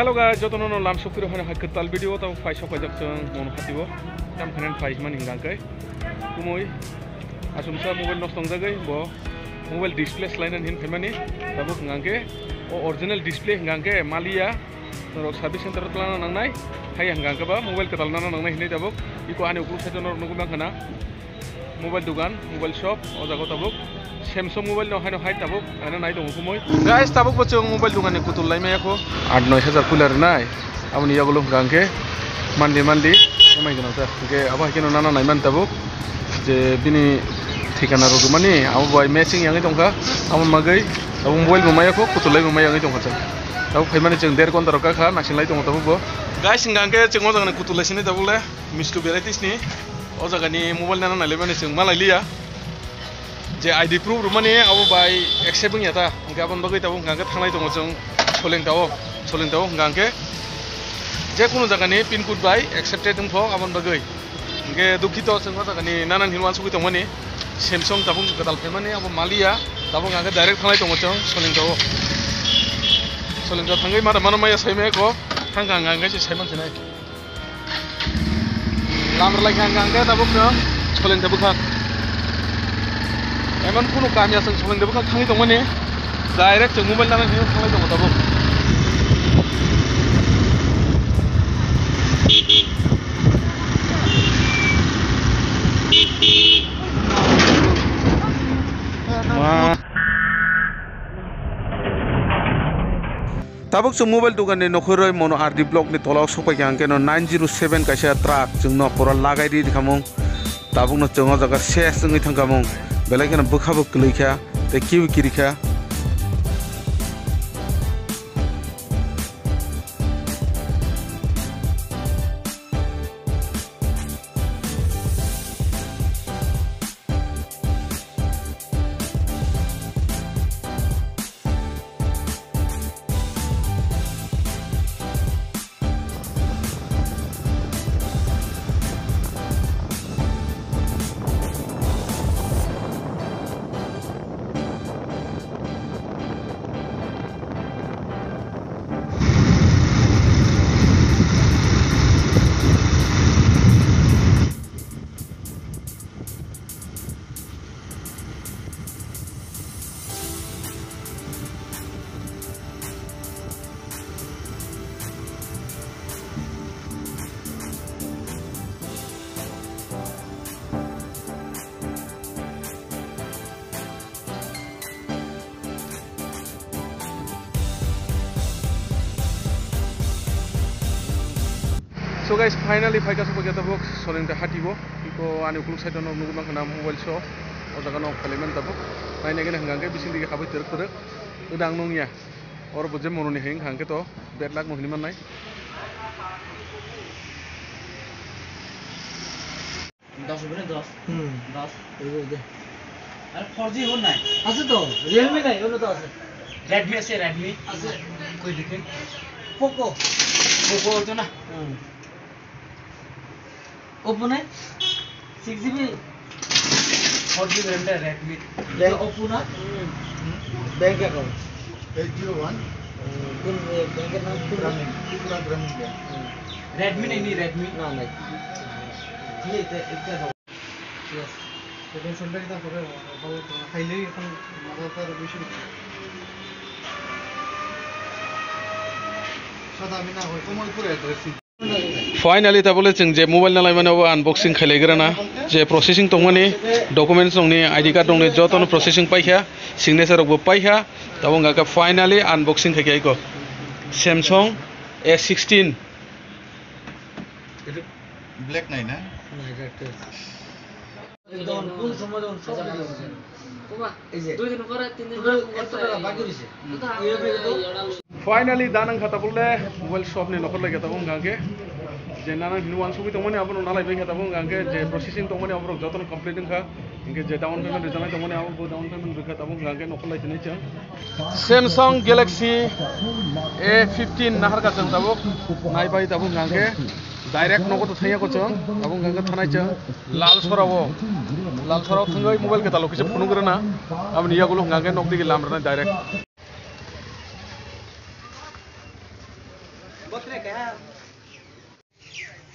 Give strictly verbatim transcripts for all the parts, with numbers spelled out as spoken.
Hello guys, jotono no lam sokphiro hano hai kwtal video tamo phai sok paijak chwng mono hatio. Tam khanen phai mani hingkha khe. Kumui asumsa mobile nosto wngjagwi bo mobile display swlainani hin phaimani. Tabuk hingkha khe o original display hingkha khe maliya. Norok service center o twlangna nangnai. Hai hingkha khe ba mobile kwtal nana nangnai hinwi tabuk. Iko ani ukuluk side o norok nugwi mankha na. Mobile dukan, mobile shop, o jaga tabuk Samsung mobile no haino hai tabuk, ano nai tongo kumui. Guys, tabuk bo chwng mobile dukan ni kutul lai maya kho. Aat noi hajar puila rinai. Aboni yagulo hwnkha hwnkhe mandi mandi, emai gwnang ta. Hwnkhe abo hai kheno nana naiman tabuk. Je bini thikana rwgwmani, abo bai matching yangwi tongkha. Abo bagwi abo mobile bo maya kho, kutul lai bo maya wngwi tongkha chwng. Tabuk phaimani chwng der ghonta rok kakha, naising lai tongo tabuk bo. Guys, hwnkha hwnkhe chwng o jaga ni kutul lai sini tabuk le. Mishtu varieties ni o jaga ni mobile nana nailaimani chwng ma lailiya. Je I D proof rwmani abo bai accept wngya ta, hwnkhe aboni bagwi tabuk hwnkha hwnkhe thanglai tongo chwng Solingta o, Solingta o hwnkha hwnkhe je kunu jaga ni pin code bai accepted wngkho aboni bagwi. Hwnkhe dukhito chwng o jaga ni nana hinwi uansugwi tongmani Samsung tabuk kwtal phaimani abo maliya, tabuk hwnkha hwnkhe direct thanglai tongo chwng Solingta o. Solingta thangwi mada mano maya saimaya kho, thangkha hwnkha hwnkhe se saiman sinai. Lam rwlai kha hwnkha hwnkhe tabuk chwng Solingta bwkhak. Emon kunu kamya chwng Solingta bwkhak thangwi tongmani. Direct chwng mobile nana hinwi thanglai tongo tabuk. Ma. Tabuk chwng mobile dukan ni nokhorwi mono R D block ni tola o sokpai kha, hwnkhe no nine zero seven kaisa truck chwngno pura lagai ri khamung. Tabukno chwng o jaga ses wngwi thangkhamung, belai kheno bwkha bo kwlwi kha tei kiui kiri kha. So guys, finally phaikha, sokphaikha tabuk Solingta hati o. Iko ani ukuluk side o nog nugwi mankha na mobile shop. O jaga no phailaiman tabuk. Naina gini hwnkha hwnkhe bising digi habwi twrwk twrwk. Wngdang nungya. Oro bo je mononi hai wngkha hwnkhe to bad luck no hinwi mannai. দশ হবে না? দশ? হুম। দশ। এই যে, এই যে। আরে, ফোর জি ফোন নাই। আছে তো, Realme নাই, অন্য তো আছে। Redmi আছে, Redmi। আছে। কই দেখি? Poco। Poco হতো না? হুম। Oppo নাই? Six GB? Four G RAM টা Redmi। ব্যাংক। Oppo না? হুম। Bank account. Eight zero one. হুম, কোন, এ, ব্যাংকের নাম কোন? গ্রামীণ, ত্রিপুরা গ্রামীণ ব্যাংক। হুম। Redmi নেই, নেই, Redmi। না, নাই। ঠিক আছে, এটা দাও। Yes. Second Sunday kita kore, kalau kailewi kan mata tar bisu. Sada mina hoi, komo pura address. Finally, tabole chwng je mobile nalaimani obo unboxing khailaigrana, je processing tongmani, documents rokni, I D card rokni jotono processing paikha, signature rokbo paikha, tabuk hwnkha khe finally unboxing khaikha iko Samsung A sixteen. Black nai na? Nai, black তো। কোন সময় যখন সব এই যে দুই দিন পরে, তিন দিন পরে একশো টাকা বাকি রয়েছে। Finally, done wngkha tabuk le mobile shop ni nokhor lai khe tabuk wngkha hwnkhe je nana hinwi uansugwi tongmani abono nalai bai khe tabuk wngkha hwnkhe je processing tongmani aborok jotono complete wngkha hwnkhe je down payment rwjaknai tongmani abo bo down payment rwkha tabuk wngkha hwnkhe nokhor lai tini chwng Samsung Galaxy A fifteen naharkha chwng tabuk naibai tabuk wngkha hwnkhe direct nogo to thangya ko chwng tabuk wngkha hwnkhe thanai chwng Lalsorao, Lalsorao thangwi mobile kwtal o kisa phunuk rwna, aboni yagulo hwnkha hwnkhe nok digi lam rwnai direct.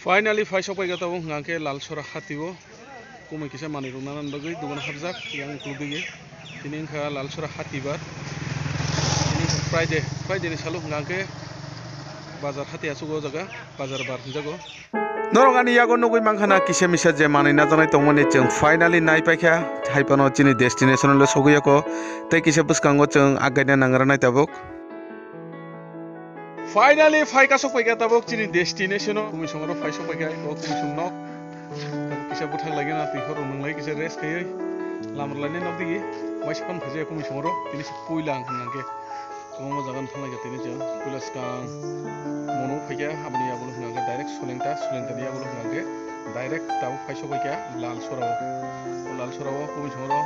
Finally, phai sokpaikha tabuk hwnkha khe Lalsora hatio. Kumui kisa manwi rwna nani bagwi dogan hapjak, yang ukulugwi. Tini wngkha Lalsora hatibar. Tini wngkha Friday, Friday ni salo hwnkha khe bazar hati aswk o jaga, bazar bar hwnjago. Norok ani yago nugwi mankha na kisa misa je manwi najaknai tongmani chwng finally naipaikha. Hai phano chini destination o le sogwi yako. Tei kisa bwskango chwng againa nangra nai tabuk. Finally, phai kasok paikha tabuk chini destination o. Kumui songoro phai sok paikha, o kumui song nok. Kisa bwthak lagi na twi horo nwnglai kisa rest khaiwi. Lamar lainai nok digi. Waisa phano phaijak kumui songoro. Tini se puila ang hwnka khe. Kwbangma jaga no thanglaikha tini chwng. Puila swkang Monu phaikha, aboni yagulo hwnka khe direct Solengta, Solengta ni yagulo hwnka khe direct tabuk phai sok paikha Lalsora o. O Lalsora o kumui songoro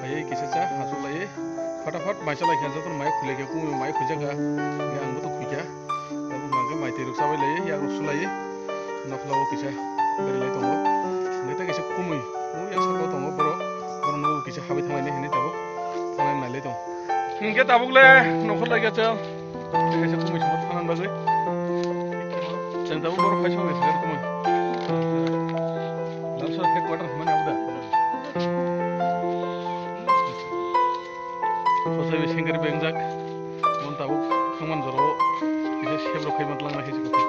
phaiwi kisa cha, achuk laiwi. Fatafat mai chalai kha, jotono mai khulai kha, kumui mai khuijak kha, hingke ang boto khuikha. Tabuk hwnka khe mai twi rok chabai laiwi, yak rok sulaiwi, nokhla o kisa berai lai tongo. Hingke tei kaisa kumui, o yang saka o tongo borok, borok no kisa habai thang lainai hinui tabuk thang lai nai lai tongo. Hingke tabuk le nokhor lai kha chwng, tei kaisa kumui songma thang bagwi. Chwng tabuk borok phai song lai saka kumui. Lalsora headquarter hwnmani abo da. Kothai bai sengkari bengjak. Mon tabuk thangman jorao kisa sebrok khai man twlang nai se kothai.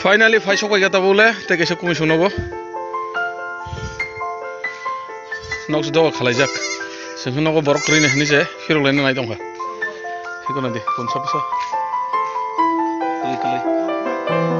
Finally, phai sok paikha tabuk le, tei kaisa kumui song nogo. Nok se doga khalaijak. Sengkhe nogo borok kwrwi ni hinui se, phirok laina nai tongkha. Hikono di, konsa bwsa. Kwlwi kwlwi.